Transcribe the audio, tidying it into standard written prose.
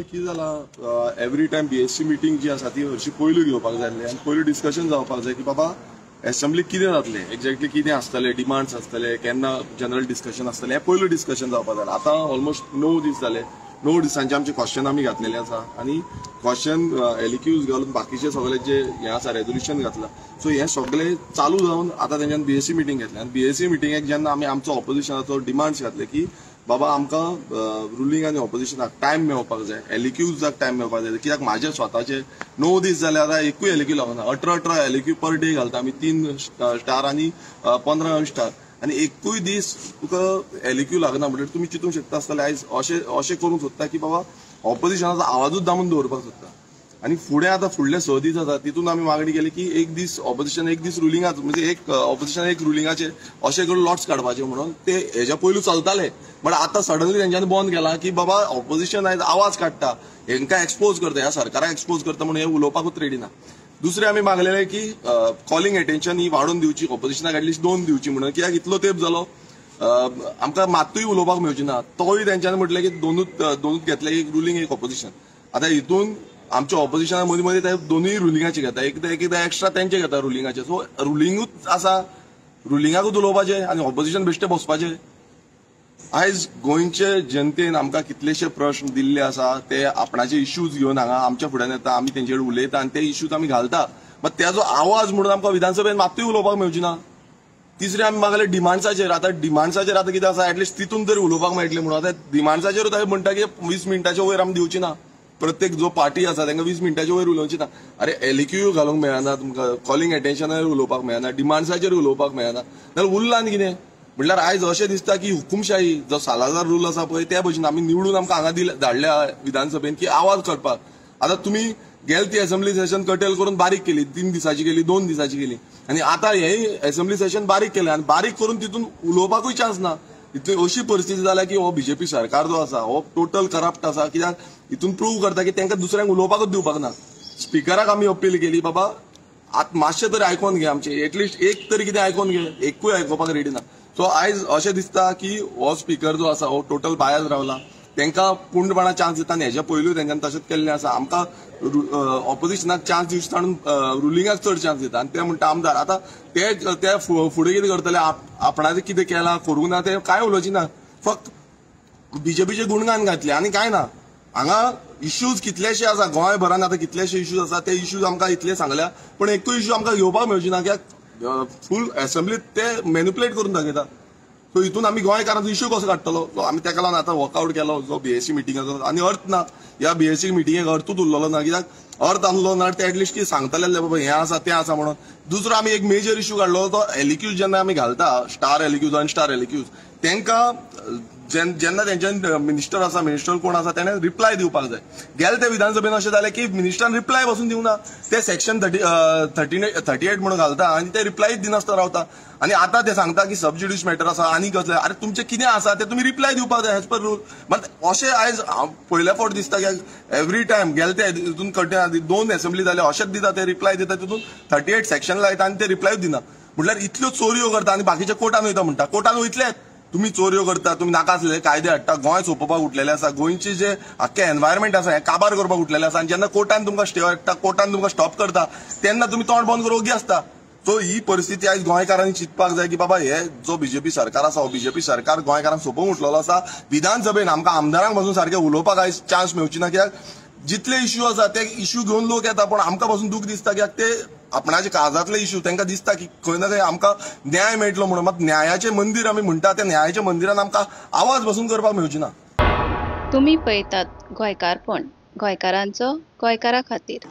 पळय कितें जालां, एवरी टायम बीएससी मिटींग जी आसा ती हरशी पयलू घेवपाक जाय आसली आनी पयलू डिस्कशन जावपाक जाय की बाबा एसेंब्लीक कितें जातलें, एक्झॅक्टली कितें आसतलें, डिमांड्स आसतले, केन्ना जनरल डिस्कशन आसतलें, हें पयलू डिस्कशन जावपाक जाय. आतां ऑलमोस्ट 9 दीस जाले, 9 दिसांचे आमचे क्वेश्चन आमी घातलेले आसा आनी क्वेश्चन एलक्यूज घालून बाकीचे सगळे जे हें आसा रेजोल्युशन घातलां. सो हें सगळें चालू जावन आतां तेंच्यान बीएससी मिटींग घेतली आनी बीएससी मिटिंगेक जेन्ना आमी आमचो ऑपोजिशनाचो डिमांड्स घातले की बाबा आमकां रुलींग आनी ऑपोजिशनाक टायम मेळपाक जाय, एलक्यूजाक टायम मेळपाक जाय, कित्याक म्हाजे स्वताचे 9 दीस जाले आतां एकूय एलक्यू लागना. 18 एलक्यू पर डे घालता आमी, 3 स्टार आनी 15 स्टार, आनी एकूय दीस तुका एलक्यू लागना. म्हणल्यार तुमी चिंतूंक शकता आसतले आयज अशें अशें करूंक सोदता की बाबा ऑपोजिशनाचो आवाजूच दामून दवरपाक सोदता. आनी फुडें आतां फुडले 6 दीस आसा तितून आमी मागणी केली की एक दीस ऑपोजिशन एक दीस रुलिंगाच, म्हणजे एक ऑपोजिशन एक रुलिंगाचे अशें करून लॉट्स काडपाचे म्हणून ते हेज्या पयलू चलताले, बट आतां सडनली तेंच्यांनी बंद केला की बाबा ऑपोजिशन आयज आवाज काडटा, हेंकां एक्सपोज करता, ह्या सरकाराक एक्सपोज करता म्हणून हे उलोवपाकूच रेडी ना. दुसरें आमी मागलेलें की कॉलिंग एटेन्शन ही वाडोवन दिवची, ऑपोजिशनाक एटलिस्ट 2 दिवची म्हणून, कित्याक इतलो तेंप जालो आमकां मात्तूय उलोवपाक मेळची ना. तोय तेंच्यांनी म्हटलें की दोनूच घेतले, एक रुलिंग एक ऑपोजिशन. आतां हितून आमच्या ऑपोजिशना मदीं मदीं ते दोनूय रुलिंगाचे घेता, एकदां एकदां एक्स्ट्रा तेंचे घेता रुलिंगाचे. सो रुलिंगूच आसा, रुलिंगाकूच उलोवपाचें आनी ऑपोजिशन बेश्टें बसपाचें. आयज गोंयचे जनतेन आमकां कितलेशे प्रश्न दिल्ले आसा, ते आपणाचे इश्यूज घेवन हांगा आमच्या फुड्यान येता, आमी तेंचे कडेन उलयता आनी ते इश्यूज आमी घालता, बट तेजो आवाज म्हणून आमकां विधानसभेन मात्तूय उलोवपाक मेळची ना. तिसरें आमी मागले डिमांड्साचेर. आतां डिमांड्साचेर आतां कितें आसा, एटलिस्ट तितून तरी उलोवपाक मेळटलें म्हणून. आतां डिमांड्साचेरूच हांवें म्हणटा की 20 मिनटाच्या वयर आमी दिवची ना, प्रत्येक जो पार्टी आसा तांकां 20 मिनटाच्या वयर उलोवची ना. अरे एलक्यू घालूंक मेळना तुमकां, कॉलिंग एटेन्शनार उलोवपाक मेळना, डिमांड्साचेर उलोवपाक मेळना, जाल्यार उरला आनी कितें. म्हणल्यार आयज अशें दिसता की हुकुमशाही जो सालाजार रूल आसा पळय त्या भशेन आमी निवडून आमकां हांगा दिल्या धाडल्या विधानसभेन की आवाज करपाक. आतां तुमी गेल ती असेंब्ली सेशन कटेल करून बारीक केली, 3 दिसाची केली, 2 दिसाची केली, आनी आतां हेय असेंब्ली सेशन बारीक केलें आनी बारीक करून तितून उलोवपाकूय चान्स ना. इतली अशी परिस्थिती जाल्या की हो बीजेपी सरकार जो आसा हो टोटल करप्ट आसा, कित्याक हितून प्रूव करता की तांकां दुसऱ्यांक उलोवपाकूच दिवपाक ना. स्पिकराक आमी अपील केली बाबा आतां मातशें तरी आयकोन घे आमचें, एटलिस्ट एक तरी कितें आयकोन घे, एकूय आयकोपाक रेडी ना. सो आयज अशें दिसता की हो स्पिकर जो आसा हो टोटल बायज रावला, तांकां पूर्णपणान चान्स दिता आनी हेज्या पयलूय तेंच्यांनी तशेंच केल्लें आसा. आमकां ऑपोजिशनाक चान्स दिवचे ताणून रुलिंगाक चड चान्स दिता आनी ते म्हणटा आमदार आतां ते ते फुडें कितें करतले, आपणाचें कितें केलां करूंक ना तें कांय उलोवचें ना, फक्त बीजेपीचें गुणगान घातलें आनी कांय ना. हांगा इश्यूज कितलेशे आसा गोंयभरान, आतां कितलेशे इश्यूज आसा, ते इश्यूज आमकां इतले सांगल्या पूण एकूय इश्यू आमकां घेवपाक मेळची ना, कित्याक फूल एसेंब्लीत ते मॅनिपुलेट करून दाखयता. सो हितून आमी गोंयकारांचो इश्यू कसो काडटलो. सो आमी तेका लागून आतां वर्कआउट केलो जो बीएससी मिटिंगाचो, आनी अर्थ ना ह्या बीएससी मिटिंगेक अर्थूच उरलेलो ना, कित्याक अर्थ आसलो ना ते एटलिस्ट कितें सांगतले बाबा हें आसा तें आसा म्हणून. दुसरो आमी एक मेजर इश्यू काडलो तो एलक्यूज जेन्ना आमी घालता, स्टार एलक्यूज अनस्टार एलक्यूज, तांकां जेन्ना तेंच्यान मिनिस्टर आसा, मिनिस्टर कोण आसा तेणें रिप्लाय दिवपाक जाय. गेले ते विधानसभेन अशें जालें की मिनिस्टरान रिप्लाय पासून दिवंक ना, ते सेक्शन 38 म्हणून घालता आनी ते रिप्लायच दिनासतना रावता. आनी आतां ते सांगता की सब ज्युडिस मॅटर आसा आनी कसलें, अरे तुमचें कितें आसा तें तुमी रिप्लाय दिवपाक जाय एज पर रूल. मात अशें आयज पयल्या फावट दिसता की एवरी टायम गेले ते हितून कठीण 2 एसेंब्ली जाले अशेंच दिता, ते रिप्लाय दिता, तितून 38 सेक्शन लायता आनी ते रिप्लायूच दिना. म्हणल्यार इतल्यो चोरयो करता आनी बाकीच्या कोर्टान वयता म्हणटा, कोर्टान वयतलेच तुमी चोरयो करता, तुमी नाका आसलेले कायदे हाडटा, गोंय सोंपोवपाक उठलेले आसा, गोंयचे जे आख्खे एनवायरमेंट आसा हें काबार करपाक उठलेलें आसा. आनी जेन्ना कोर्टान तुमकां स्टे हाडटा, कोर्टान तुमकां स्टॉप करता, तेन्ना तुमी तोंड बंद करून ओगी आसता. सो ही परिस्थिती आयज गोंयकारांनी चिंतपाक जाय की बाबा हे जो बीजेपी सरकार आसा हो बीजेपी सरकार गोंयकारांक सोंपोवंक उठलेलो आसा. विधानसभेन आमकां आमदारांक पासून सारकें उलोवपाक आयज चान्स मेळची ना, कित्याक जितले इश्यू आसा ते इश्यू घेवन लोक येता, पूण आमकां पासून दूख दिसता कित्याक ते आपणाचे काळजांतले इश्यू तांकां दिसता की खंय ना खंय आमकां न्याय मेळटलो म्हणून. मात न्यायाचें मंदीर आमी म्हणटा त्या न्यायाच्या मंदिरान आमकां आवाज पासून करपाक मेळची ना. तुमी पळयतात गोंयकारपण, गोंयकारांचो गोंयकारा खातीर.